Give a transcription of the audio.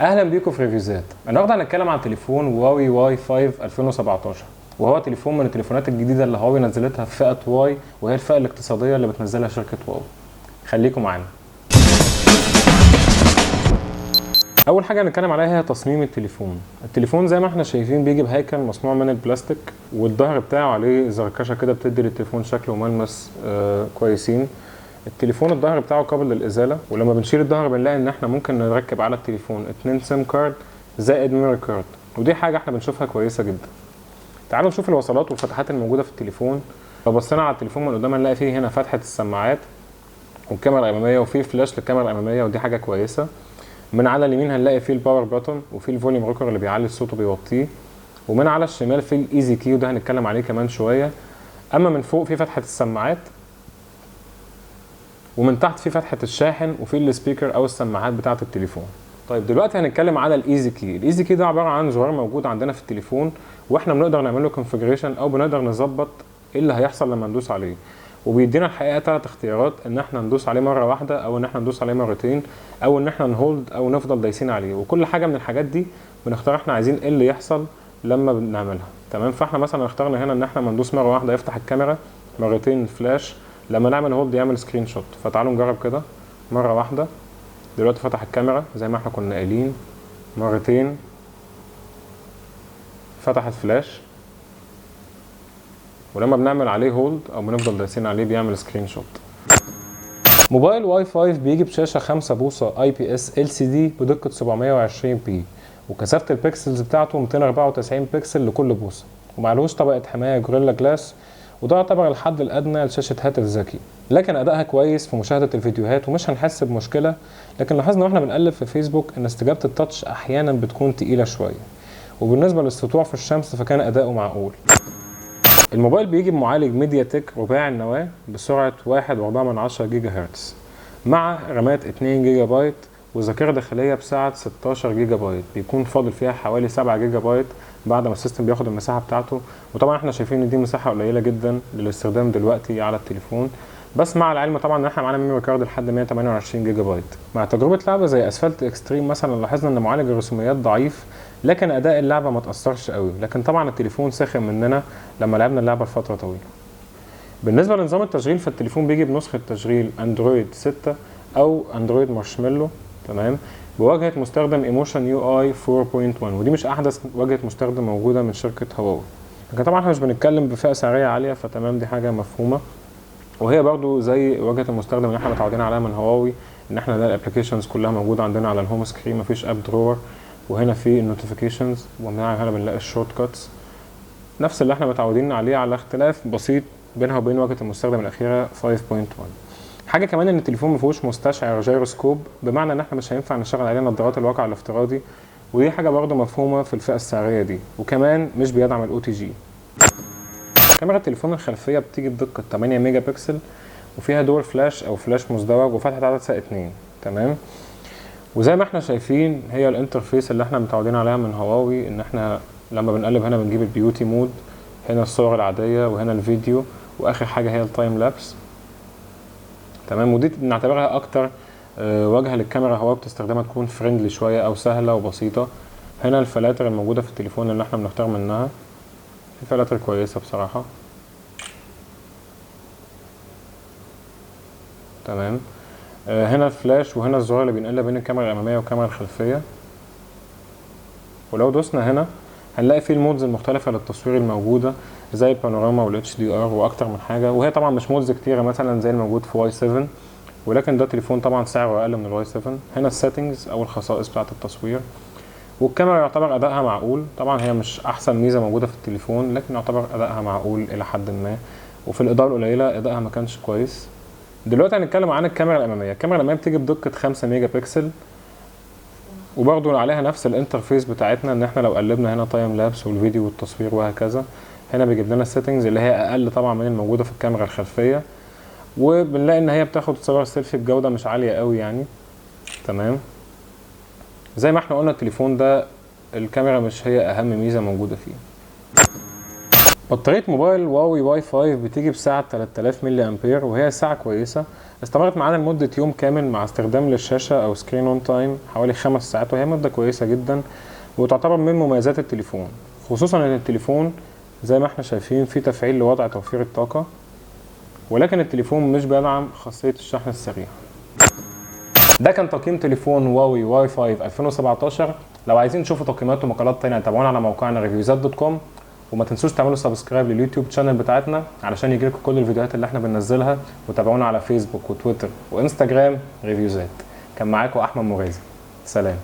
اهلا بيكم في ريفيوزات. النهارده هنتكلم عن تليفون هواوي Y 5 2017، وهو تليفون من التليفونات الجديدة اللي هواوي نزلتها في فئة Y، وهي الفئة الاقتصادية اللي بتنزلها شركة هواوي. خليكم معانا. اول حاجة هنتكلم عليها هي تصميم التليفون. التليفون زي ما احنا شايفين بيجي بهيكل مصنوع من البلاستيك، والظهر بتاعه عليه زركشه كده بتدي للتليفون شكل وملمس كويسين. التليفون الظهر بتاعه قابل للازاله، ولما بنشيل الظهر بنلاقي ان احنا ممكن نركب على التليفون 2 SIM card زائد memory card، ودي حاجة احنا بنشوفها كويسة جدا. تعالوا نشوف الوصلات والفتحات الموجودة في التليفون. لو بصينا على التليفون من قدام هنلاقي فيه هنا فتحه السماعات والكاميرا الامامية، وفيه فلاش للكاميرا الامامية، ودي حاجة كويسة. من على اليمين هنلاقي فيه ال power button وفيه ال volume rocker اللي بيعلي الصوت وبيوطيه، ومن على الشمال فيه ال easy key وده هنتكلم عليه كمان شوية. اما من فوق في فتحه السماعات، ومن تحت في فتحه الشاحن، وفي ال speaker او السماعات بتاعه التليفون. طيب دلوقتي هنتكلم على ال easy key. ال easy key ده عبارة عن زرار موجود عندنا في التليفون، واحنا بنقدر نعمل له configuration او بنقدر نظبط ايه اللي هيحصل لما ندوس عليه. وبيدينا الحقيقة 3 اختيارات، ان احنا ندوس عليه مرة واحدة، او ان احنا ندوس عليه مرتين، او ان احنا ن hold او نفضل دايسين عليه. وكل حاجة من الحاجات دي بنختار احنا عايزين ايه اللي يحصل لما بنعملها. تمام، فاحنا مثلا اخترنا هنا ان احنا لما ندوس مرة واحدة يفتح الكاميرا، مرتين فلاش، لما نعمل hold يعمل screenshot. فتعالوا نجرب كده مرة واحدة. دلوقتي فتح الكاميرا زي ما احنا كنا قايلين، مرتين فتحت فلاش، ولما بنعمل عليه hold او بنفضل دايسين عليه بيعمل screenshot. موبايل Y 5 بيجي بشاشة 5 بوصه اي بي اس ال سي دي بدقة 720 p، وكثافه ال pixels بتاعته 294 بكسل لكل بوصه، ومعلوش طبقه حماية Gorilla Glass، وده يعتبر الحد الادنى لشاشه هاتف ذكي. لكن ادائها كويس في مشاهده الفيديوهات ومش هنحس بمشكلة. لكن لاحظنا واحنا بنقلب في فيسبوك ان استجابة ال touch احيانا بتكون تقيلة شوية، وبالنسبة للسطوع في الشمس فكان اداؤه معقول. الموبايل بيجي بمعالج ميديا تك رباعي النواة بسرعة 1.4 جيجا هرتز مع رامات 2 جيجا بايت وذاكرة داخلية بسعة 16 جيجا بايت، بيكون فاضل فيها حوالي 7 جيجا بايت بعد ما ال system بياخد المساحة بتاعته. وطبعا احنا شايفين ان دي مساحة قليلة جدا للاستخدام دلوقتي على التليفون، بس مع العلم طبعا ان احنا معانا memory card لحد 128 جيجا بايت. مع تجربة لعبة زي Asphalt Extreme مثلا لاحظنا ان معالج الرسوميات ضعيف، لكن اداء اللعبة ما تأثرش قوي. لكن طبعا التليفون سخن مننا لما لعبنا اللعبة لفترة طويلة. بالنسبة لنظام التشغيل فالتليفون بيجي بنسخة تشغيل اندرويد 6 او اندرويد مارشميلو، تمام، بواجهة مستخدم Emotion UI 4.1، ودي مش احدث واجهة مستخدم موجودة من شركة هواوي. لكن طبعا احنا مش بنتكلم بفئة سعرية عالية، فتمام دي حاجة مفهومة. وهي برضو زي واجهة المستخدم اللي احنا متعودين عليها من هواوي، ان احنا نلاقي ال applications كلها موجودة عندنا على ال home screen، مفيش app drawer، وهنا في ال notifications، ومن هنا بنلاقي ال shortcuts، نفس اللي احنا متعودين عليه، على اختلاف بسيط بينها وبين واجهة المستخدم الأخيرة 5.1. حاجة كمان ان التليفون ما فيهوش مستشعر جيروسكوب، بمعنى ان احنا مش هينفع نشغل عليه نظارات الواقع الافتراضي، ودي حاجة برضه مفهومة في الفئة السعرية دي. وكمان مش بيدعم ال OTG. كاميرا التليفون الخلفية بتيجي بدقة 8 ميجا بكسل، وفيها dual flash او فلاش مزدوج، وفتحة عدسة 2، تمام. وزي ما احنا شايفين هي ال interface اللي احنا متعودين عليها من هواوي، ان احنا لما بنقلب هنا بنجيب ال beauty mode، هنا الصور العادية، وهنا الفيديو، واخر حاجة هي ال time lapse، تمام. ودي بنعتبرها اكتر واجهة للكاميرا هواوي بتستخدمها، تكون friendly شوية او سهلة وبسيطة. هنا الفلاتر الموجودة في التليفون اللي احنا بنختار منها، في فلاتر كويسة بصراحة، تمام. هنا الفلاش، وهنا الزرار اللي بينقلها بين الكاميرا الأمامية والكاميرا الخلفية. ولو دوسنا هنا هنلاقي فيه ال modes المختلفة للتصوير الموجودة زي البانوراما وال HDR وأكتر من حاجة، وهي طبعا مش modes كتيرة مثلا زي الموجود في Y 7، ولكن ده تليفون طبعا سعره أقل من ال Y 7. هنا ال settings أو الخصائص بتاعة التصوير، والكاميرا يعتبر أدائها معقول، طبعا هي مش أحسن ميزة موجودة في التليفون، لكن يعتبر أدائها معقول إلى حد ما، وفي الإضاءة القليلة أدائها ما كانش كويس. دلوقتي هنتكلم عن الكاميرا الأمامية. الكاميرا الأمامية بتيجي بدقة 5 ميجا بكسل، وبرضه عليها نفس ال interface بتاعتنا، ان احنا لو قلبنا هنا time lapse والفيديو والتصوير وهكذا. هنا بيجيب لنا ال settings اللي هي اقل طبعا من الموجودة في الكاميرا الخلفية، وبنلاقي ان هي بتاخد صور سيلفي بجوده مش عالية قوي يعني، تمام. زي ما احنا قلنا التليفون ده الكاميرا مش هي اهم ميزة موجودة فيه. بطارية موبايل هواوي Y5 بتيجي بسعة 3000 ملي امبير، وهي سعة كويسة استمرت معانا لمدة يوم كامل مع استخدام للشاشة او screen on time حوالي 5 ساعات، وهي مدة كويسة جدا وتعتبر من مميزات التليفون، خصوصا ان التليفون زي ما احنا شايفين في تفعيل لوضع توفير الطاقة، ولكن التليفون مش بيدعم خاصية الشحن السريع. ده كان تقييم تليفون هواوي Y5 2017. لو عايزين تشوفوا تقييمات ومقالات تانية تابعونا على موقعنا ريفيوزات.com، وما تنسوش تعملوا subscribe لل YouTube channel بتاعتنا علشان يجيلكم كل الفيديوهات اللي احنا بننزلها، وتابعونا على فيسبوك وتويتر وانستجرام ريفيوزات. كان معاكم احمد مغازي، سلام.